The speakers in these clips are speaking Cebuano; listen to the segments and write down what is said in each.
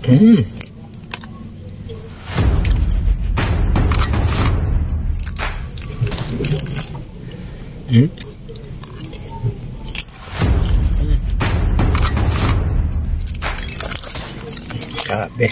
Mm. Mm. Grabe.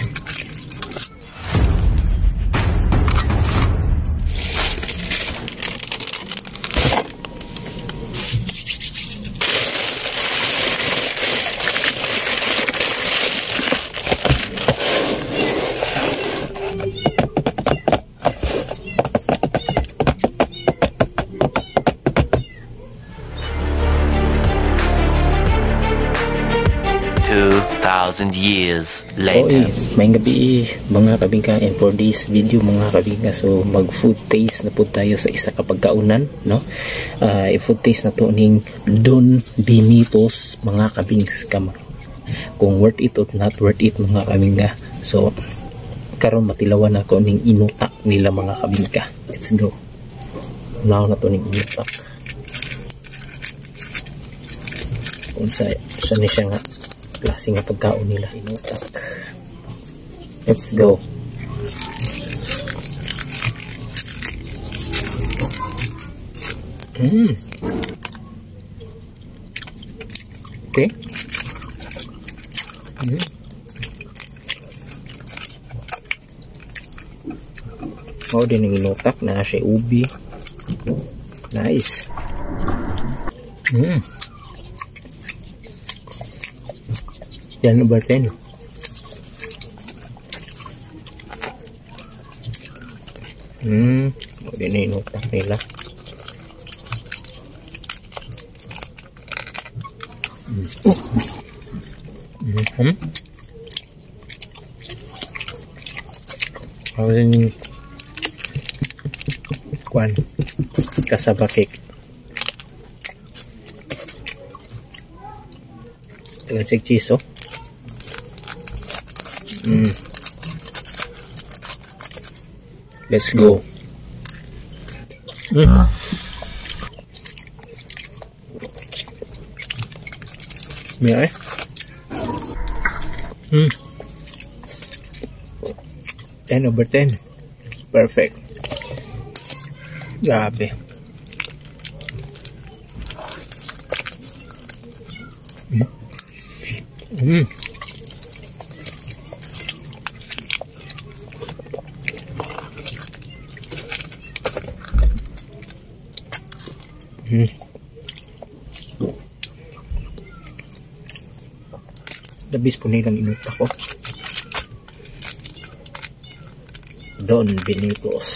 Years later. Oy, may gabi mga kabingka, and for this video mga kabingka, so mag food taste na po tayo sa isa ka pagkaunan, no? I-food taste na to ning Don Benitos mga kabingka, kung worth it or not worth it mga kabingka. So karon matilawan ako ning inutak nila mga kabingka. Let's go. Now na to ning inutak. Unsa sa ni siya nga klase nga pagkaon nila, inutak. Let's go. Mm. Okay. Mm. Mao din ang inutak na siya ubi. Nice. Mm. 10 over 10. Mao din ang inutak nila. Oh. Mao din yung kwan, cassava cake. Tagal cheese, oh. Mm. Let's go. Mm. Yeah. Mm. 10 over 10. Perfect. Grabe. Mm. Mm. Mm. The best po nilang inutak ko. Don Benitos.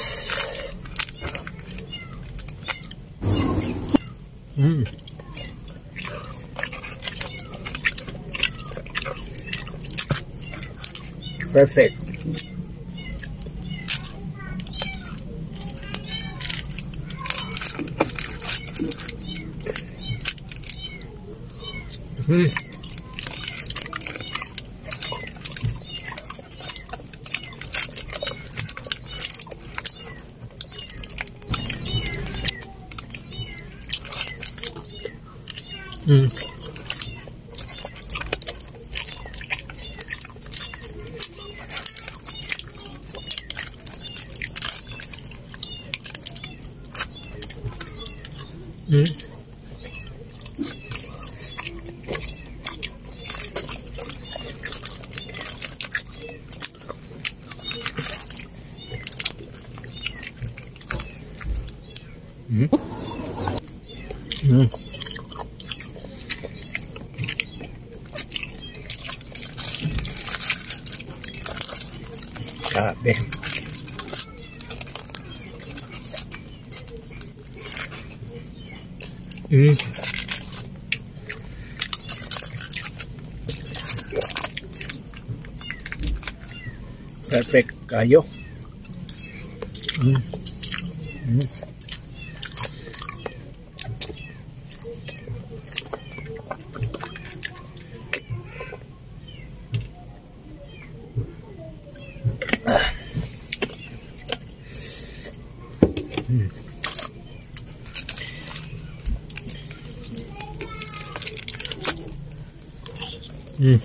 Mm. Perfect. Mm. Mm. Mm. Mm. Mm. Grabe. Mm. Perfect kayo. Mm. Mm. Mm. Mm.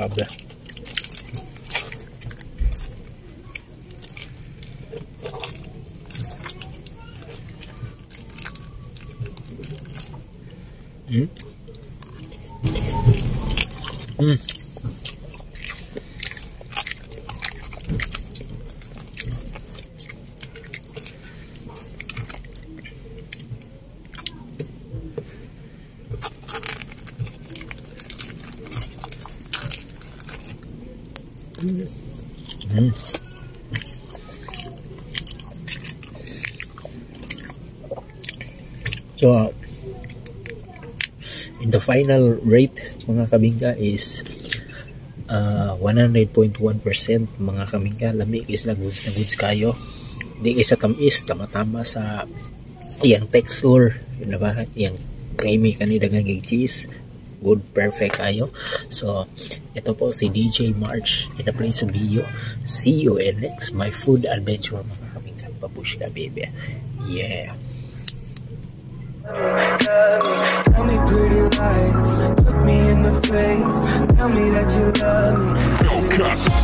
Grabe. So, in the final rate, mga kabingka, is 100.1%, mga kabingka. Lami is na goods na goods kayo. Di isa tamis, tama-tama sa iyang texture, yun na ba? Iyang creamy kani, daghang cheese. Good, perfect kayo. So, ito po si DJ March in the place of you. See you in next my food adventure, mga kabingka. Babushka, baby. Yeah. Tell me pretty lies, look me in the face. Tell me that you love me.